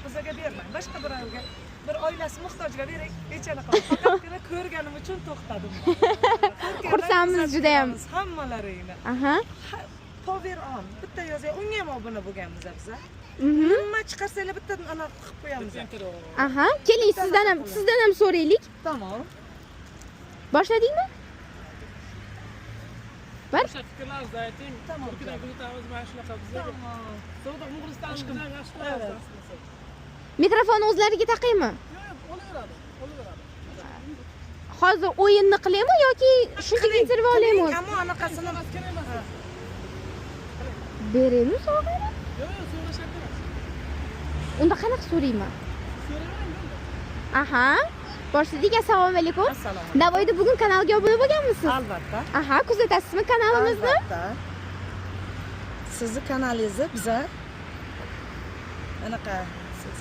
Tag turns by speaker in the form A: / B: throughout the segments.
A: Bizaga bermang, boshqa birovga, bir oilasi muhtojga bering. Hech anaqa, faqatgina ko'rganim uchun to'xtadim. Turkiyadan
B: Xursandmiz
A: kuzatib
B: judayam.
A: kelamiz hammalaringni. Power on bitta yozay, unga ham obuna bo'lganmiz biza. Nima chiqarsanglar, bittadan anaqa qilib qo'yamiz.
B: Aha, keling, sizdan ham so'raylik.
A: Tamom.
B: Boshladingmi? Bir.
C: O'sha fikrlaringizni ayting.
A: Tamom.
C: Turkiyadan kuzatamiz, mana shunaqa bizga.
A: Tamom.
C: Sodiq muxlislarimiz ham yaxshi ko'ramiz.
B: Mikrofonni o'zlariga taqaymi?
C: Yo'q, olaveradi, olaveradi.
B: Hozir o'yinni qilaymi yoki shunchaki intervyu olaymi?
A: Qiling, ammo anaqasini
C: Kerak emas.
B: Beraymi sovg'ani?
C: Yo'q, sovg'a shart emas.
B: Unda qanaqa so'rayman?
C: So'ramang bo'ldi.
B: Aha. Boshladik. Assalomu alaykum.
A: Assalomu alaykum.
B: Navoiyda bugun kanalga obuna bo'lganmisiz?
A: Albatta.
B: Aha, kuzatasizmi kanalimizni?
A: Albatta. Sizni kanalingizni biza anaqa, siz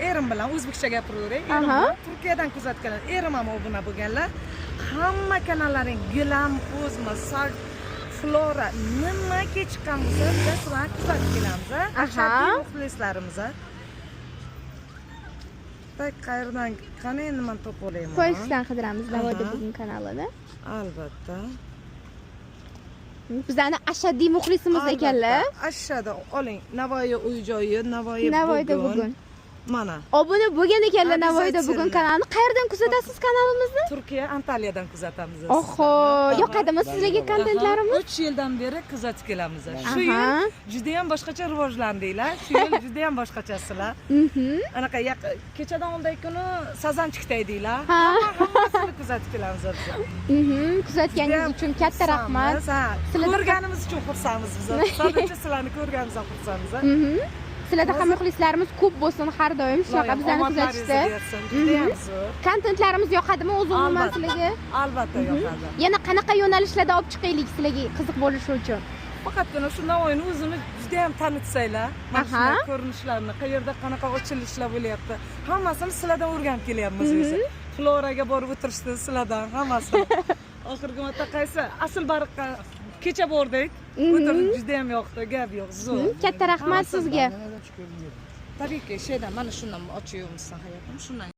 A: erim bilan o'zbekcha gapiraveray. Erim bilan Turkiyadan kuzatganlar, erim ham obuna bo'lganlar. Hamma kanallaring, Gilam o'zmi, Sag, Flora, nimaki chiqqan bo'lsa, biz sizlarni kuzatib kelamiz. Ashaddiy muxlislarimiz. Так, qayerdan, qani, endi man topib olayman.
B: Поиск dan qidiramiz Navoiyda bugun kanalini.
A: Albatta.
B: Bizani ashaddiy muxlisimiz ekanlar.
A: Albatta. Ashada oling. Navoiy uy joyi, Navoiy
B: Navoiyda bugun.
A: Mana.
B: Obuna bo'lgan ekanlar Navoiyda bugun
A: Обязательно.
B: kanalini. Qayerdan kuzatasiz kanalimizni?
A: Turkiya, Antaliyadan kuzatamiz.
B: Oho, yoqadimi sizlarga kontentlarimiz?
A: 3 yildan beri kuzatib kelamiz. Shu yil juda ham boshqacha rivojlandinglar. Shu yil juda ham boshqachasizlar. Anaqa kechadan oldagi kuni sazanchikda edinglar. Hammasini kuzatib kelamiz biz.
B: Kuzatganingiz
A: Judayam
B: uchun katta rahmat.
A: xursandmiz, ha. Ko'rganimiz uchun xursandmiz biz. Sadece sizlarni ko'rganimizdan xursandmiz.
B: Sizlarda ham muxlislarimiz ko'p bo'lsin har doim shunaqa
A: Iloyim,
B: bizani
A: omadlaringizni
B: kuzatishda.
A: bersin. Judayam zo'r.
B: Kontentlarimiz yoqadimi o'zi umuman
A: Albatta.
B: sizlarga?
A: Albatta yoqadi.
B: Yana qanaqa yo'nalishlarda olib chiqaylik sizlarga qiziq bo'lishi uchun?
A: Faqatgina shu Navoiyni o'zini juda ham tanitsanglar, mana shunday ko'rinishlarni, qayerda qanaqa ochilishlar bo'lyapti, hammasini sizlardan o'rganib kelyapmiz o'zi. Floraga borib o'tirishdi sizlardan hammasini. Oxirgi marta qaysi asl bariqqa kecha bordik, o'tirdik, juda ham yoqdi, gap yo'q, zo'r.
B: Katta rahmat sizga.
A: Tabiiyki, shaydan, mana shundan ochyapsan, hayotim, shundan.